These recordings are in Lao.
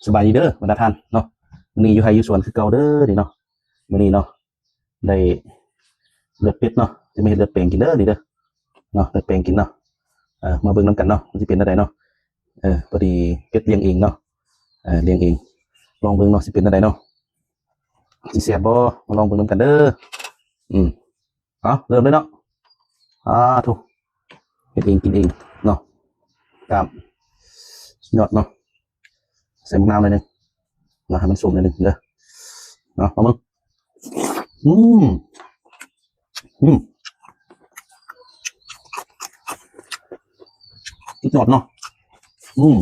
ສະບາຍດີເດີບັນດາທ່ານເນາະ, ມື້ນີ້ຢູ່ໄຮ່ຢູ່ສວນຄືເກົ່າເດີນີ້ເນາະ. ມື້ນີ້ເນາະ ໄດ້ເລືອດເປັດເນາະ, ຈະມາເຮັດເລືອດແປງກິນເດີນີ້ເດີເນາະ, ເລືອດແປງກິນເນາະ. ເອີ ມາເບິ່ງນຳກັນເນາະ ມັນຊິເປັນແນວໃດເນາະ. ເອີ ພໍດີເປັດລ້ຽງເອງເນາະ, ເອີ ລ້ຽງເອງ, ລອງເບິ່ງເນາະ ຊິເປັນແນວໃດເນາະ, ຊິແຊບບໍ່? ມາລອງເບິ່ງນຳກັນເດີ. ອືມ ເອົາ ເລີ່ມເລີຍເນາະ. ອາ ໂທ້ ເຮັດເອງກິນເອງເນາະ, ກາບ ຍອດເນາະ, ໃສ່ໝາກນາວໜ້ອຍໜຶ່ງເນາະ ໃຫ້ມັນສົ້ມໜ້ອຍໜຶ່ງເດີເນາະ. ມາເບິ່ງ ອືມ ອືມ ສຸດຍອດເນາະ. ອືມ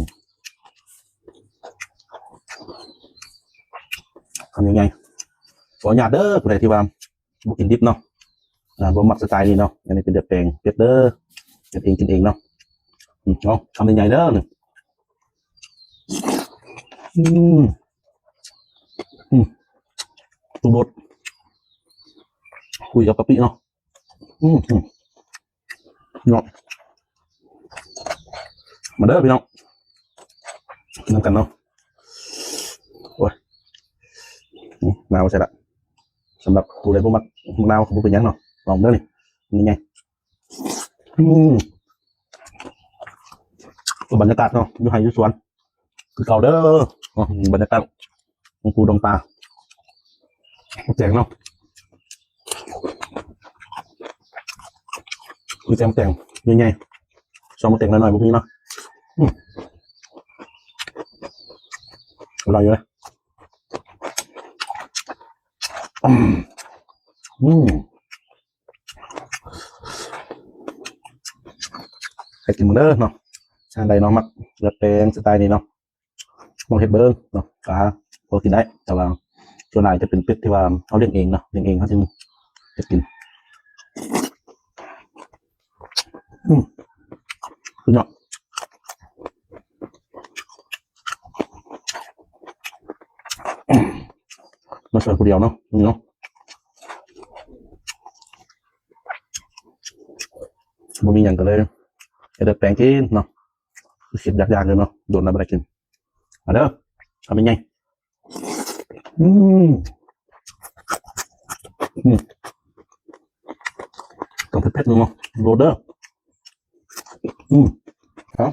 ຄຳໃຫຍ່ໆ ຂໍອະນຸຍາດເດີ ຜູ້ໃດທີ່ວ່າ ບໍ່ກິນດິບເນາະ, ອ່າ ບໍ່ມັກສະໄຕລ໌ນີ້ເນາະ. ອັນນີ້ເປັນເລືອດແປງເປັດເດີ, ເຮັດເອງກິນເອງເນາະ. ອືມ ເອົາ ຄຳໃຫຍ່ໆເດີ. ອືມ ອືມ ປາດຸກບົດ ຄຸຍກັບກະປິເນາະ. ອືມ ອືມ ເນາະ ມາເດີພີ່ນ້ອງ ກິນນຳກັນເນາະ. ໂອ້ຍ ອືມ ນາວໃສ່ລະ. ສຳລັບຜູ້ໃດບໍ່ມັກໝາກນາວກໍບໍ່ເປັນຫຍັງເນາະ, ລອງເດີນີ້ ນີ້ໄງ. ອືມ ກໍບັນຍາກາດເນາະ ຢູ່ໄຮ່ຢູ່ສວນ ຄືເກົ່າເດີເນາະ, ບັນຍາກາດ ດອງປູດອງປາ ແຕງເນາະ, ມີແຕງ ແຕງໃຫຍ່ໆ ຊອງແຕງນ້ອຍໆ ບໍ່ມີເນາະ. ອືມ ອະລ່ອຍຢູ່ເດ. ອືມ ອືມ ໃຫ້ກິນເບິ່ງເດີເນາະ, ທ່ານໃດເນາະ ມັກເລືອດແປງສະໄຕລ໌ນີ້ເນາະ ລອງເຮັດເບິ່ງເນາະ. ກະພໍກິນໄດ້ ແຕ່ວ່າສ່ວນຫຼາຍຈະເປັນເປັດທີ່ວ່າເຮົາລ້ຽງເອງເນາະ, ລ້ຽງເອງເຮົາຈຶ່ງເຮັດກິນ. ອືມ ສຸດຍອດ. ມາຊ່ວຍຜູ້ດຽວເນາະ ນີ້ເນາະ, ບໍ່ມີຫຍັງກໍເລີຍເຮັດເລືອດແປງກິນເນາະ. ຄິດຢາກໆຢູ່ເນາະ, ດົນແລ້ວບໍ່ໄດ້ກິນ. ມາເດີ ຄຳໃຫຍ່. ອືມ ອືມ ຕ້ອງເຜັດໆ ເນາະ ໂດດເດີ. ອືມ ເອົາ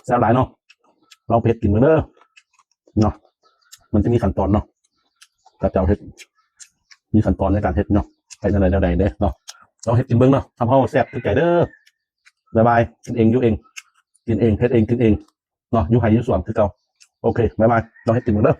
ແຊບຫຼາຍເນາະ, ລອງເຮັດກິນເບິ່ງເດີເນາະ. ມັນຈະມີຂັ້ນຕອນເນາະ ກະເຈົ້າເຮັດ ມີຂັ້ນຕອນໃນການເຮັດເນາະ, ເຮັດແນວໃດແນວໃດເດ້ເນາະ. ລອງເຮັດກິນເບິ່ງເນາະ, ຮັບຮອງວ່າແຊບຖືກໃຈເດີ. ບາຍບາຍ. ກິນເອງຢູ່ເອງ ກິນເອງ ເຮັດເອງກິນເອງເນາະ, ຢູ່ໄຮ່ຢູ່ສວນຄືເກົ່າ. ໂອເຄ ບາຍບາຍ. ລອງເຮັດກິນເບິ່ງເດີ.